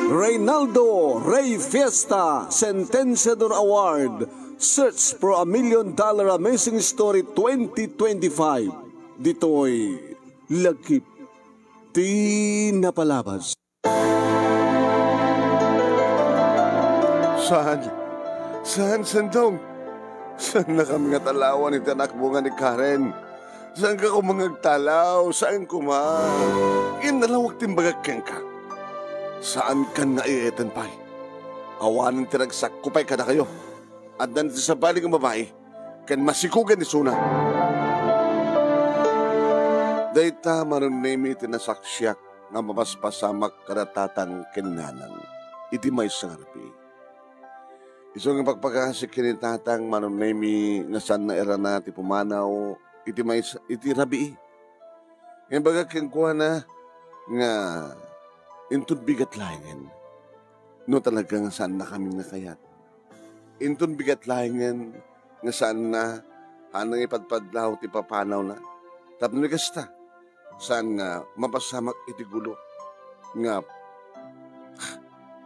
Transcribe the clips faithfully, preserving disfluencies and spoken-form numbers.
Reynaldo Rey Fiesta Sentenciador Award, Search for a Million Dollar Amazing Story twenty twenty-five. Ditoy Lagip ti Napalabas. Saan? Saan, Sandong? Saannakami nga talawan iti anakmo nga ni Karen. Saanka koma nga agtalaw? Saan koma? Innalawag ti imbagak kenka. Saankan nga ietan pay. Awanen ti ragsakko pay kadakayo. Addan ti sabali nga babai ken masikogen isuna. Dayta, Manong Nemi, ti nasaksiak nga mapaspasamak kada tatang ken nanang iti maysa nga rabii. Isu nga ipakpakasik ken ni tatang, Manong Nemi, nga saanna irana ti pumanaw iti maysa, iti rabii. Nga imbagak kenkuana nga inton bigat laengen no talaga nga saannakami nga kayat. Inton bigat laengen nga saanna, haanna nga ipadpadlaw ti papanawna. Tapno ni kasta, saan nga mapasamak iti gulo nga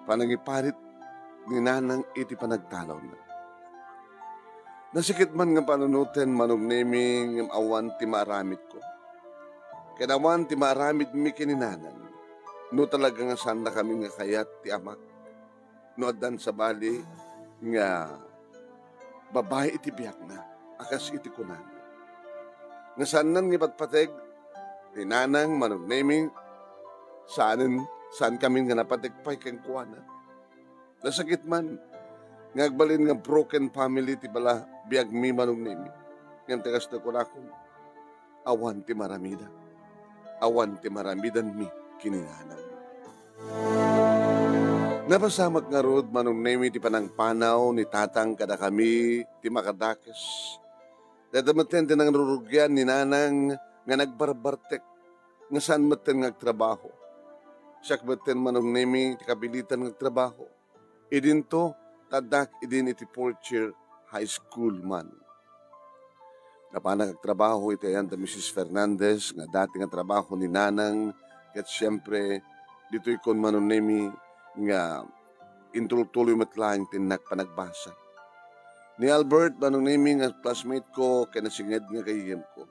panangiparit ni nanang iti panagtalawna. Nasakit man nga panunoten, Manong Nemi, ngem awan ti maaramidko. Ken awan ti maaramidmi ken ni nanang no talaga nga saannakami nga kayat ti amak. No addan sabali nga babai iti biagna a kas iti kunana, nga saannan nga ipatpateg ni nanang, Manong Nemi, saanen, saankami nga napateg pay kenkuana. Nasakit man nga agbalin nga broken family ti bala-, biagmi, Manong Nemi. Ngem ti kasta kunakon, awan ti maramida. Awan ti maramidanmi ken ni nanang. Napasamak ngarud, Manong Nemi, ti panangpanaw ni tatang kadakami ti makadakes. Dayta metten ti nangrurugian ni nanang nga nagbarbartek nga saan metten nga agtrabaho. Siak metten, Manong Nemi, ti kabilitan nga agtrabaho. Idinto, ta addak idin iti fourth year high school man. Napanak agtrabaho iti ayan da Misis Fernandez nga dati nga trabaho ni nanang, ket siempre, ditoykon, Manong Nemi, nga intultuloy met laeng ti innak panagbasa. Ni Albert, Manong Nemi, nga classmate ko ken nasinged nga gayyemko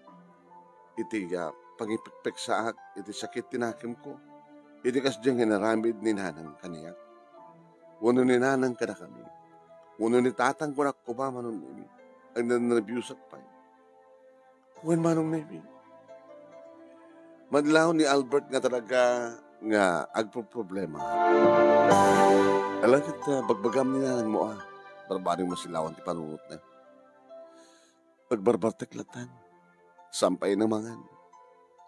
iti, ah, pangipekpeksaak iti sakit ti nakemko, iti kasdiay nga inaramid ni nanang kaniak. Wenno ni nanang kadakami. Wenno ni tatang kunak koma, Manong Nemi. Agnernerbiosak pay. Wen, Manong Nemi. Madlaw ni Albert nga talaga nga agpoproblema. Ala ket, ah, bagbagam ni nanangmo, ah. Barbareng masilawan ti panunotna. Agbarbartek latan. Saan pay a mangan.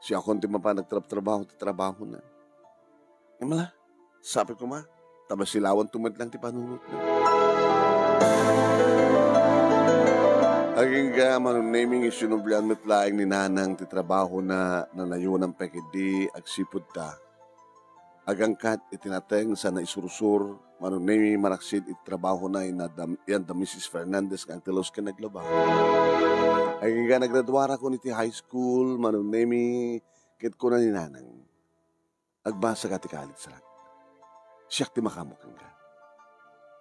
Siakon ti mapan agtrabtrabaho ti trabahona. Ngem ala, sapay koma, ta masilawanto met laeng ti panunotna. Agingga, Manong Nemi, nga sinublean met laeng ni nanang ti trabahona, nanayonan pay ketdi agsipud ta agangkat iti nateng sana isursur, Manong Nemi, manaksid iti trabahona yan da, yan da Misis Fernandez nga agtalus ken aglabaw. Agingga, nagraduarakon iti high school, Manong Nemi, ket kuna ni nanang, "Agbasaka ti college-rak. Siak ti makaammo kenka.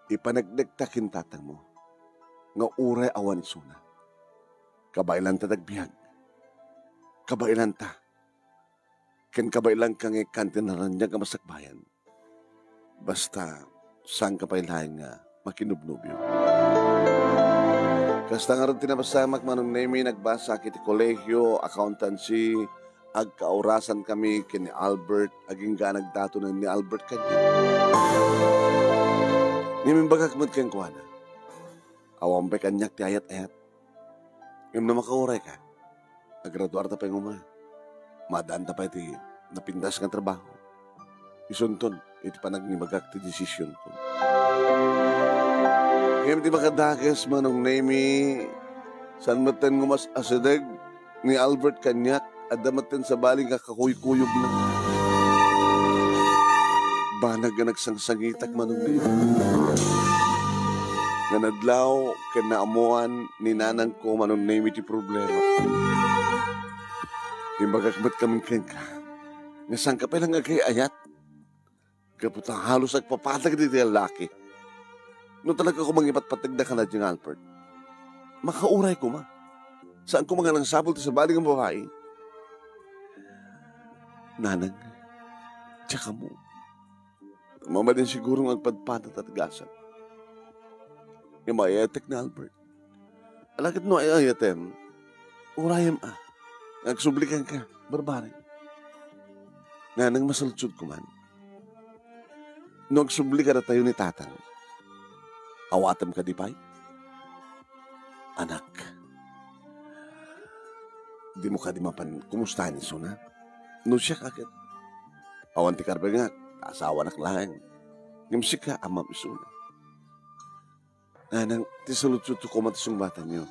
Ipaneknekta ken tatangmo nga uray awan isuna, kabaelanta ti agbiag. Kabaelanta. Ken kabaelanka nga ikkan ti naraniag a masakbayan. Basta, saanka pay laeng nga makinubnobio." Kasta ngarud ti napasamak, Manong Nemi, nagbasaak iti kolehio, accountancy, agkaurasankami ken ni Albert, agingga nagdatonen ni Albert kaniak. Ngem imbagak met kenkuana, awan pay kaniak ti ayat-ayat. Ngem no makaurayka, agraduarta pay nga uma. Maadaanta pay ti napintas nga trabaho. Isunton iti panangibagak ti desisionko. Ngem ti makadakes, Manong Nemi, saan metten nga mas asideg ni Albert kaniak, adda metten sabali nga kakuykuyogna. Banag nga nagsangsangitak, Manong Nemi. Nga nadlaw ken naammoan ni nanangko, Manong Nemi, ti problema. Imbagak met kami kenka. Nga saan ka pay lang agay-ayat? Gapu ta halos agpapatag diti lallaki. No talaga ko mangipatpateg da kanayon, Albert, makauray koma. Saan ko nga nangsabol ti sabali nga babai. Nanang, diak ammo. Mabalin siguro nga agpadpada ta gasat. Nga maayatek ni Albert. Alagad no ay-ayatem, urayem a. Nga agsubli kenka, barbareng. Nanang, masaludsodko man. No agsubli kadatayo ni Tatang, awatem kadi pay? Anak, dimo kadi mapan kumustaen isuna? No siak a ket, awan ti karbengak, asawanak laeng. Ngem sika, ammam isuna. Nanang, ti saludsodko koma ti sungbatanyo.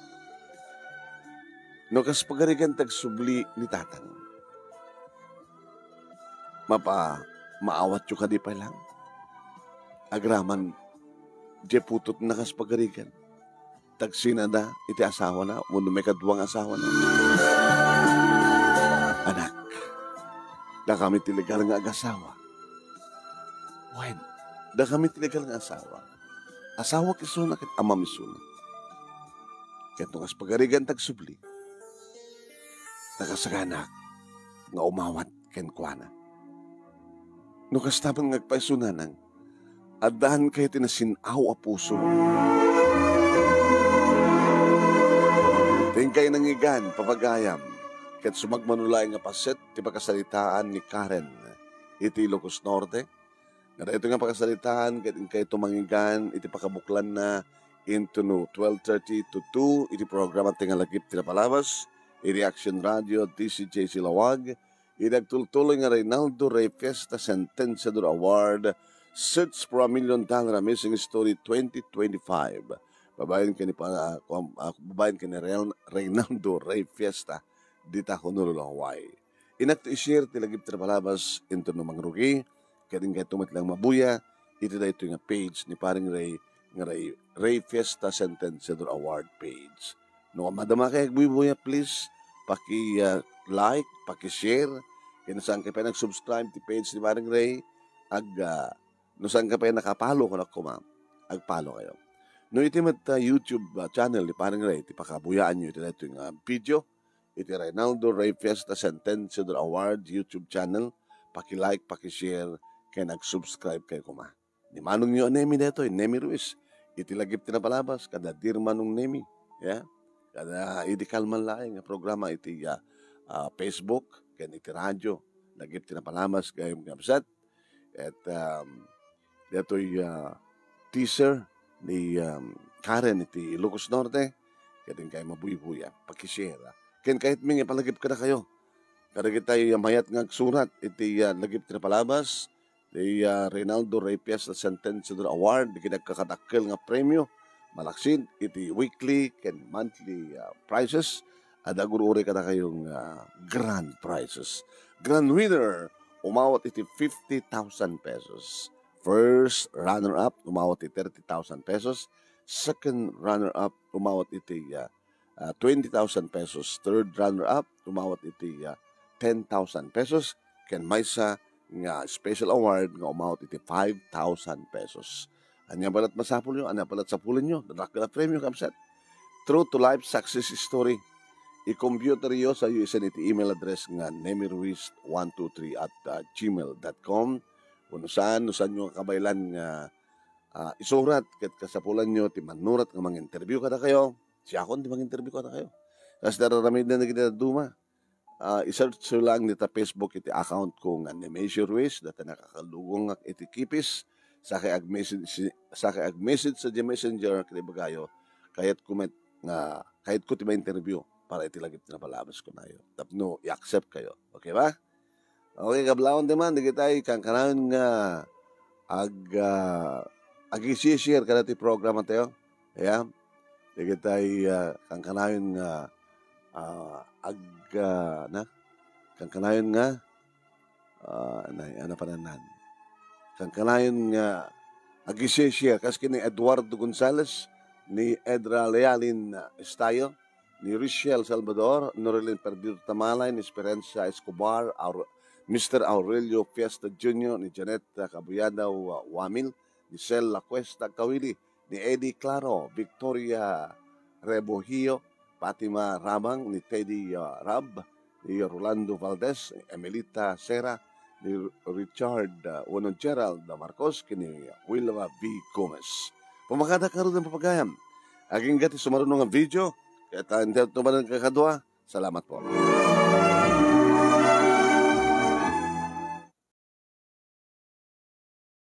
No kas pagarigan ti agsubli ni Tatang, mapa, maawatyo kadi pay lang? Agraman, diay putotna kas pagarigan. Tagsinada iti asawana, wenno maikadua nga asawana. Anak, dakami ti legal nga agasawa. Wen, dakami ti legal nga asawa. Asawak isuna ket ammam isuna. Ket no kas pagarigan ti agsubli, nakasaganak nga umawat kenkuana. No kasta man nga agpayso, nanang, addaan kayo ti nasin-aw a puso. Ti inkay nangigan, papagayam, ket sumagmamano laeng nga paset ti pakasaritaan ni Karen iti Ilocos Norte, nga daytoy nga pakasaritaan ket inkayto mangigan iti pakabuklanna intono twelve thirty to two iti programa ti Ngalagip ti Napalabas iti Action Radio, D C J C Laoag, iti agtultuloy nga Reynaldo Rey Fiesta Sentenciador Award, Search for a Million Dollar Missing Story twenty twenty-five. Babaen ken ni pa-, kuan-, ah, babaen ken ni Reyn-, Reynaldo Rey Fiesta dita Honolulu, Hawaii. Innak ti i-share ti Lagip ti Napalabas intono mangrugi, ket inkayto met lang mabuya iti daytoy nga page ni Paring Rey, nga Rey, Rey Fiesta Sentenciador Award page. No madama kay agbuybuya, please, paki, ah, like, paki-share, ken no saan kay pay nag-subscribe ti page ni Paring Rey, ag, ah, no saan kay pay naka-follow, kunak koma, ag-follow kayo. No iti met, ah, YouTube, ah, channel ni Paring Rey, ti pakabuyaanyo iti daytoy nga video, iti Reynaldo Rey Fiesta Sentenciador Award YouTube channel, paki-like, paki-share, ken ag-subscribe kayo koma. Ni manongyo a Nemi daytoy, Nemi Ruiz, iti Lagip ti Napalabas, kada Dear Manong Nemi, ya? Kada idi kalman laeng nga programa iti, ah, ah, Facebook, ken iti radio, Lagip ti Napalabas, gayam nga kabsat. Et, um, daytoy, ah, teaser ni, um, Karen iti Ilocos Norte, ket inkay mabuybuya, paki-share, ah. Ken kayatmi nga ipalagip kadakayo, kadagitay, ah, mayat nga agsurat iti, ah, Lagip ti Napalabas, ti, ah, Reynaldo Rey Fiesta Sentenciador Award, dagiti agkakadakkel nga premio, malaksid iti weekly ken monthly, ah, prizes, adda agur-uray kadakayo nga grand prizes. Grand winner, umawat iti fifty thousand pesos. First runner-up, umawat iti thirty thousand pesos. Second runner-up, umawat iti, ah, ah, twenty thousand pesos. Third runner-up, umawat iti, ah, ten thousand pesos. Ken maysa nga special award nga umawat iti five thousand pesos. Ania pay la't masapulyo? Ania pay la't sapulenyo? Dadakkel a premio, kabsat. True to life success story. I-computeryo sa U S N iti email address nga nemiruiz one two three at gmail dot com. Wenno saan, no saanyo nga kabaelan nga, ah, isurat, ket kasapulanyo ti mannurat nga manginterview kadakayo, siakon ti manginterview kadakayo. Kas dararamiden dagiti dadduma, ah, i-search lang dita Facebook iti account ko nga Nemesio Ruiz, data nakakadugongak iti kipis, sakay ag-message, sakay ag-message sa di messenger, ket ibagayo, kayatko met nga, kayatko ti ma-interview para iti Lagip ti Napalabas kunayo. Tapno i-accept kayo. Okay ba? Okay, kablaon ti man, dagitay kankanayon nga ag-, ah, ag-i-share kada ti programa tayo. Ya. Dagitay, ah, kankanayon nga, ah, ag-, ah, na? Kankanayon nga, ah, na, ano pa nanan? Kankanayon nga ag-i-share, kas ken ni Eduardo Gonzalez, ni Edra Lealin, ah, Estayo, ni Richelle Salvador, Norilyn Perdido Tamalay, ni Esperanza Escobar, Aur-, Mister Aurelio Fiesta Junior, ni Janet Cabuyada Wamil, ni Sel La Cuesta Kawili, ni Eddie Claro, Victoria Rebohio, Fatima Rabang, ni Teddy, ah, Rab, ni Rolando Valdez, ni Emelita Sera, ni Richard, ah, wenno Gerald Marcos, ken ni Wilma V Gomez. Pumakadak ngaruden, papagayam. Agingga ti sumaruno nga video, ket, ah, intayo tumanen kakadua. Salamat po.